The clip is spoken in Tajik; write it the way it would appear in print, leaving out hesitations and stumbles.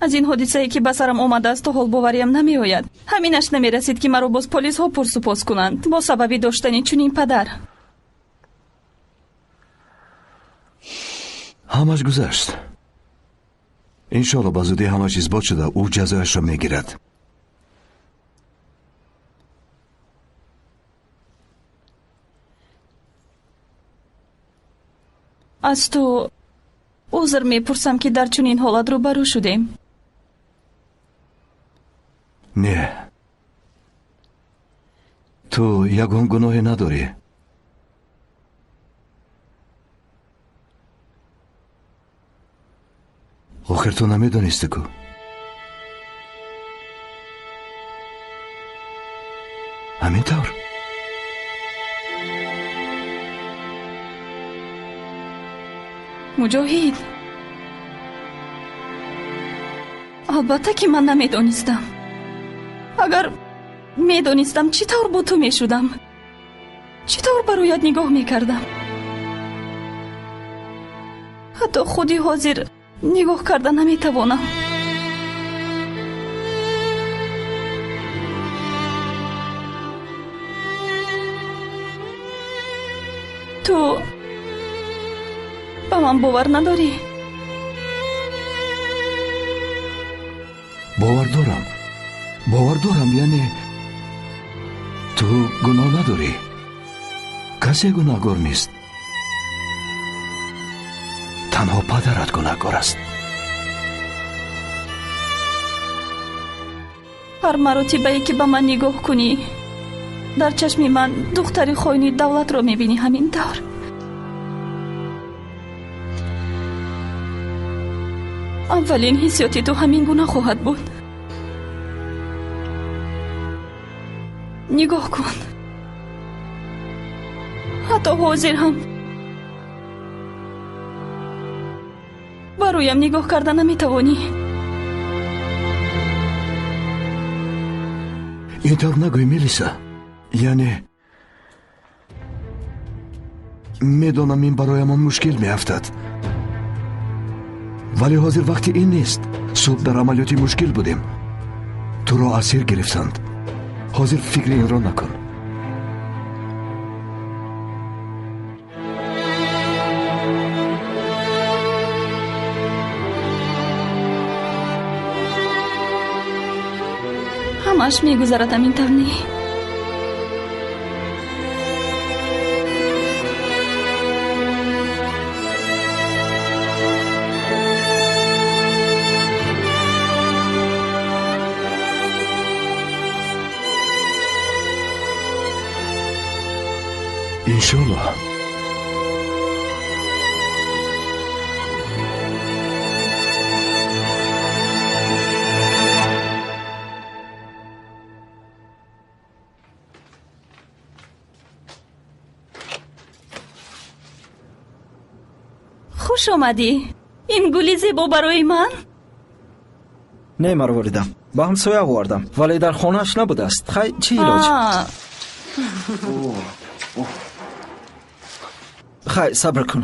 Аз ин ҳодисае ки ба сарам омадааст то ҳол бовариам намеояд. Ҳаминаш намерасид ки маро боз полисҳо пурсупос кунанд бо сабаби доштани чунин падар. Ҳамаш гузашт. Иншоалло ба зудӣ ҳамаш исбот шуда ӯ ҷазояшро мегирад. Аз ту узр мепурсам ки дар чунин ҳолат рӯбарӯ шудем. Не, ту ягон гуноҳе надорӣ. Охир ту намедонисти ку. Ҳамин тавр? Муҷоҳид, албатта ки ман намедонистам. Агар медонистам, чӣ тавр бо ту мешудам? Чӣ тавр ба рӯят нигоҳ мекардам? Ҳатто худи ҳозир нигоҳ карда наметавонам. Ту ба ман бовар надорӣ? Бовар дорам, бовар дорам. Яъне ту гуноҳ надорӣ. Касе гунаҳгор нест. Танҳо падарат гунаҳгор аст. Ҳар маротибае ки ба ман нигоҳ кунӣ, дар чашми ман духтари хоини давлатро мебинӣ. Ҳамин тавр. Аввалин ҳиссиёти ту ҳамин гуна хоҳад буд. Нигоҳ кун, ҳатто ҳозир ҳам ба рӯям нигоҳ карда наметавонӣ. Ин тавр нагӯй, Мелиса. Яъне медонам ин бароямон мушкил меафтад, вале ҳозир вақти ин нест. Субҳ дар амалиёти мушкил будем, туро асир гирифтанд. Ҳозир фикри инро накун. Ҳамааш мегузарад, ҳамин тавр не? Иншоалло. Хуш омадӣ. Ин гули зебо барои ман? Не, марворидам, ба ҳамсоя овардам, вале дар хонааш набудааст. Хай, чӣ илоҷ? Хай, сабр кун.